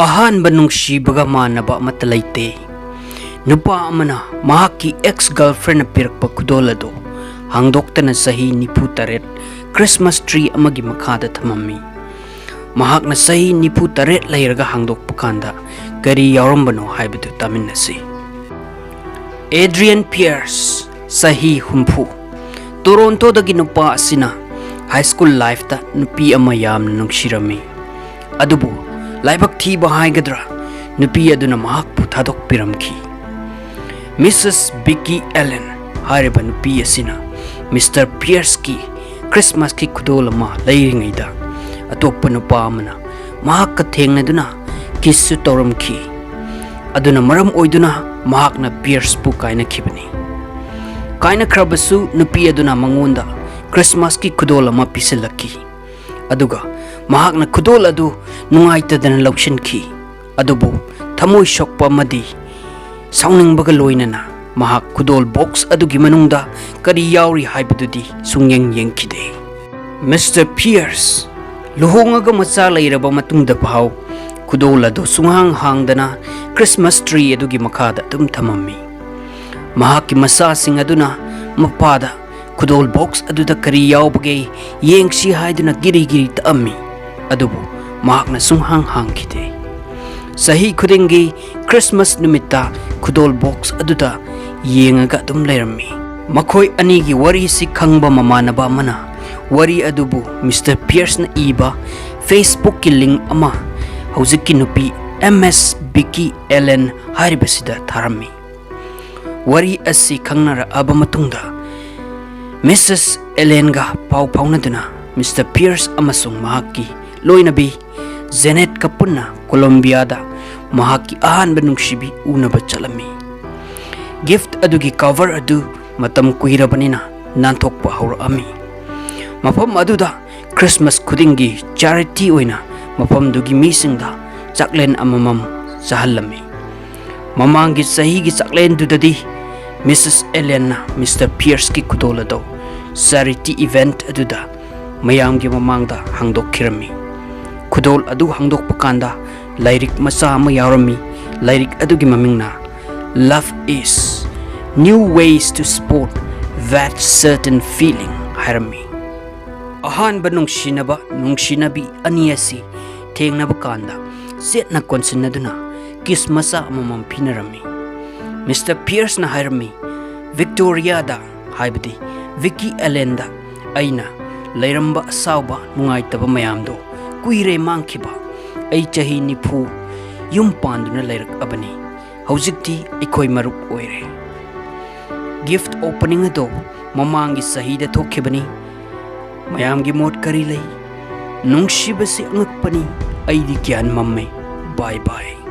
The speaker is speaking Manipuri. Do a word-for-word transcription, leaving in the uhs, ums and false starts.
ꯑꯍꯥꯟꯕ ꯅꯨꯡꯁꯤꯕꯒ ꯃꯥꯟꯅꯕ ꯑꯃꯠꯇ ꯂꯩꯇꯦ꯫ ꯅꯨꯄꯥ ꯑꯃꯅ ꯃꯍꯥꯛꯀꯤ ex girlfriendꯅ ꯄꯤꯔꯛꯄ ꯈꯨꯗꯣꯜ ꯑꯗꯨ ꯍꯥꯡꯗꯣꯛꯇꯅ ꯆꯍꯤ ꯅꯤꯐꯨ ꯇꯔꯦꯠ Christmas tree ꯑꯃꯒꯤ ꯃꯈꯥꯗ ꯊꯝꯃꯝꯃꯤ꯫ ꯃꯍꯥꯛꯅ ꯆꯍꯤ ꯅꯤꯐꯨ ꯇꯔꯦꯠ ꯂꯩꯔꯒ ꯍꯥꯡꯗꯣꯛꯄ ꯀꯥꯟꯗ ꯀꯔꯤ ꯌꯥꯎꯔꯝꯕꯅꯣ ꯍꯥꯏꯕꯗꯨ ꯇꯥꯃꯤꯟꯅꯁꯤ꯫ ꯑꯦꯗ꯭ꯔꯤꯌꯟ ꯄꯤꯌꯔꯁ, ꯆꯍꯤ ꯍꯨꯝꯐꯨ, ꯇꯣꯔꯣꯟꯇꯣꯗꯒꯤ ꯅꯨꯄꯥ ꯑꯁꯤꯅ high school lifeꯇ ꯅꯨꯄꯤ ꯑꯃ ꯌꯥꯝꯅ ꯅꯨꯡꯁꯤꯔꯝꯃꯤ꯫ ꯑꯗꯨꯕꯨ ꯂꯥꯏꯕꯛ ꯊꯤꯕ ꯍꯥꯏꯒꯗ꯭ꯔꯥ, ꯅꯨꯄꯤ ꯑꯗꯨꯅ ꯃꯍꯥꯛꯄꯨ ꯊꯥꯗꯣꯛꯄꯤꯔꯝꯈꯤ꯫ Missus Vicky Allen ꯍꯥꯏꯔꯤꯕ ꯅꯨꯄꯤ ꯑꯁꯤꯅ Mister Pierceꯀꯤ Christmasꯀꯤ ꯈꯨꯗꯣꯜ ꯑꯃ ꯂꯩꯔꯤꯉꯩꯗ, ꯑꯇꯣꯞꯄ ꯅꯨꯄꯥ ꯑꯃꯅ ꯃꯍꯥꯛꯀ ꯊꯦꯡꯅꯗꯨꯅ kissꯁꯨ ꯇꯧꯔꯝꯈꯤ꯫ ꯑꯗꯨꯅ ꯃꯔꯝ ꯑꯣꯏꯗꯨꯅ ꯃꯍꯥꯛꯅ ꯄꯤꯌꯔꯁꯄꯨ ꯀꯥꯏꯅꯈꯤꯕꯅꯤ꯫ ꯀꯥꯏꯅꯈ꯭ꯔꯕꯁꯨ ꯅꯨꯄꯤ ꯑꯗꯨꯅ ꯃꯉꯣꯟꯗ Christmasꯀꯤ ꯈꯨꯗꯣꯜ ꯑꯃ ꯄꯤꯁꯤꯜꯂꯛꯈꯤ꯫ ꯑꯗꯨꯒ ꯃꯍꯥꯛꯅ ꯈꯨꯗꯣꯜ ꯑꯗꯨ ꯅꯨꯡꯉꯥꯏꯇꯗꯅ ꯂꯧꯁꯤꯟꯈꯤ꯫ ꯑꯗꯨꯕꯨ ꯊꯃꯣꯏ ꯁꯣꯛꯄ ꯑꯃꯗꯤ ꯁꯥꯎꯅꯤꯡꯕꯒ ꯂꯣꯏꯅꯅ ꯃꯍꯥꯛ ꯈꯨꯗꯣꯜ box ꯑꯗꯨꯒꯤ ꯃꯅꯨꯡꯗ ꯀꯔꯤ ꯌꯥꯎꯔꯤ ꯍꯥꯏꯕꯗꯨꯗꯤ ꯁꯨꯡꯌꯦꯡ ꯌꯦꯡꯈꯤꯗꯦ꯫ Mister Pierce ꯂꯨꯍꯣꯡꯉꯒ ꯃꯆꯥ ꯂꯩꯔꯕ ꯃꯇꯨꯡꯗ ꯐꯥꯎ ꯈꯨꯗꯣꯜ ꯑꯗꯨ ꯁꯨꯡꯍꯥꯡ ꯍꯥꯡꯗꯅ Christmas tree ꯑꯗꯨꯒꯤ ꯃꯈꯥꯗ ꯑꯗꯨꯝ ꯊꯝꯃꯝꯃꯤ꯫ ꯃꯍꯥꯛꯀꯤ ꯃꯆꯥꯁꯤꯡ ꯑꯗꯨꯅ ꯃꯄꯥꯗ ꯈꯨꯗꯣꯜ box ꯑꯗꯨꯗ ꯀꯔꯤ ꯌꯥꯎꯕꯒꯦ ꯌꯦꯡꯁꯤ ꯍꯥꯏꯗꯨꯅ ꯒꯤꯔꯤ ꯒꯤꯔꯤ ꯇꯛꯑꯝꯃꯤ꯫ ꯑꯗꯨꯕꯨ ꯃꯍꯥꯛꯅ ꯁꯨꯡꯍꯥꯡ ꯍꯥꯡꯈꯤꯗꯦ꯫ ꯆꯍꯤ ꯈꯨꯗꯤꯡꯒꯤ Christmas ꯅꯨꯃꯤꯠꯇ ꯈꯨꯗꯣꯜ box ꯑꯗꯨꯗ ꯌꯦꯡꯉꯒ ꯑꯗꯨꯝ ꯂꯩꯔꯝꯃꯤ꯫ ꯃꯈꯣꯏ ꯑꯅꯤꯒꯤ ꯋꯥꯔꯤꯁꯤ ꯈꯪꯕ ꯃꯃꯥꯟꯅꯕ ꯑꯃꯅ ꯋꯥꯔꯤ ꯑꯗꯨꯕꯨ Mister Pierceꯅ ꯏꯕ Facebookꯀꯤ link ꯑꯃ ꯍꯧꯖꯤꯛꯀꯤ ꯅꯨꯄꯤ Miss Vicky Allen ꯍꯥꯏꯔꯤꯕꯁꯤꯗ ꯊꯥꯔꯝꯃꯤ꯫ ꯋꯥꯔꯤ ꯑꯁꯤ ꯈꯪꯅꯔꯛꯑꯕ ꯃꯇꯨꯡꯗ Missus Allenꯒ ꯄꯥꯎ ꯐꯥꯎꯅꯗꯨꯅ Mister Pierce ꯑꯃꯁꯨꯡ ꯃꯍꯥꯛꯀꯤ ꯂꯣꯏꯅꯕꯤ Janetꯀ ꯄꯨꯟꯅ ꯀꯣꯂꯣꯝꯕꯤꯌꯥꯗ ꯃꯍꯥꯛꯀꯤ ꯑꯍꯥꯟꯕ ꯅꯨꯡꯁꯤꯕꯤ ꯎꯅꯕ ꯆꯠꯂꯝꯃꯤ꯫ Gift ꯑꯗꯨꯒꯤ cover ꯑꯗꯨ ꯃꯇꯝ ꯀꯨꯏꯔꯕꯅꯤꯅ ꯅꯥꯟꯊꯣꯛꯄ ꯍꯧꯔꯛꯑꯝꯃꯤ꯫ ꯃꯐꯝ ꯑꯗꯨꯗ Christmas ꯈꯨꯗꯤꯡꯒꯤ charity ꯑꯣꯏꯅ ꯃꯐꯝꯗꯨꯒꯤ ꯃꯤꯁꯤꯡꯗ ꯆꯥꯛꯂꯦꯟ ꯑꯃꯃꯝ ꯆꯥꯍꯜꯂꯝꯃꯤ꯫ ꯃꯃꯥꯡꯒꯤ ꯆꯍꯤꯒꯤ ꯆꯥꯛꯂꯦꯟꯗꯨꯗꯗꯤ Missus Allenꯅ Mister Pierceꯀꯤ ꯈꯨꯗꯣꯜ ꯑꯗꯨ charity event ꯑꯗꯨꯗ ꯃꯌꯥꯝꯒꯤ ꯃꯃꯥꯡꯗ ꯍꯥꯡꯗꯣꯛꯈꯤꯔꯝꯃꯤ꯫ ꯈꯨꯗꯣꯜ ꯑꯗꯨ ꯍꯥꯡꯗꯣꯛꯄ ꯀꯥꯟꯗ ꯂꯥꯏꯔꯤꯛ ꯃꯆꯥ ꯑꯃ ꯌꯥꯎꯔꯝꯃꯤ꯫ ꯂꯥꯏꯔꯤꯛ ꯑꯗꯨꯒꯤ ꯃꯃꯤꯡꯅ Love is New Ways to Spot That Certain Feeling ꯍꯥꯏꯔꯝꯃꯤ꯫ ꯑꯍꯥꯟꯕ ꯅꯨꯡꯁꯤꯅꯕ ꯅꯨꯡꯁꯤꯅꯕꯤ ꯑꯅꯤ ꯑꯁꯤ ꯊꯦꯡꯅꯕ ꯀꯥꯟꯗ ꯆꯦꯠꯅ ꯀꯣꯟꯁꯤꯟꯅꯗꯨꯅ ꯀꯤꯁ ꯃꯆꯥ ꯑꯃꯃꯝ ꯄꯤꯅꯔꯝꯃꯤ꯫ ꯃꯤꯁꯇꯔ ꯄꯤꯌꯔꯁꯅ ꯍꯥꯏꯔꯝꯃꯤ, "ꯚꯤꯛꯇꯣꯔꯤꯌꯥꯗ, ꯍꯥꯏꯕꯗꯤ ꯚꯤꯛꯀꯤ ꯑꯦꯂꯦꯟꯗ, ꯑꯩꯅ ꯂꯩꯔꯝꯕ ꯑꯁꯥꯎꯕ ꯅꯨꯡꯉꯥꯏꯇꯕ ꯃꯌꯥꯝꯗꯣ ꯀꯨꯏꯔꯦ ꯃꯥꯡꯈꯤꯕ꯫ ꯑꯩ ꯆꯍꯤ ꯅꯤꯐꯨ ꯌꯨꯝ ꯄꯥꯟꯗꯨꯅ ꯂꯩꯔꯛꯑꯕꯅꯤ꯫ ꯍꯧꯖꯤꯛꯇꯤ ꯑꯩꯈꯣꯏ ꯃꯔꯨꯞ ꯑꯣꯏꯔꯦ꯫ ꯒꯤꯐ ꯑꯣꯄꯅꯤꯡ ꯑꯗꯣ ꯃꯃꯥꯡꯒꯤ ꯆꯍꯤꯗ ꯊꯣꯛꯈꯤꯕꯅꯤ꯫ ꯃꯌꯥꯝꯒꯤ ꯃꯣꯠ ꯀꯔꯤ ꯂꯩ? ꯅꯨꯡꯁꯤꯕꯁꯤ ꯑꯉꯛꯄꯅꯤ꯫ ꯑꯩꯗꯤ ꯒ꯭ꯌꯥꯟ ꯃꯝꯃꯦ꯫ ꯕꯥꯏ ꯕꯥꯏ"꯫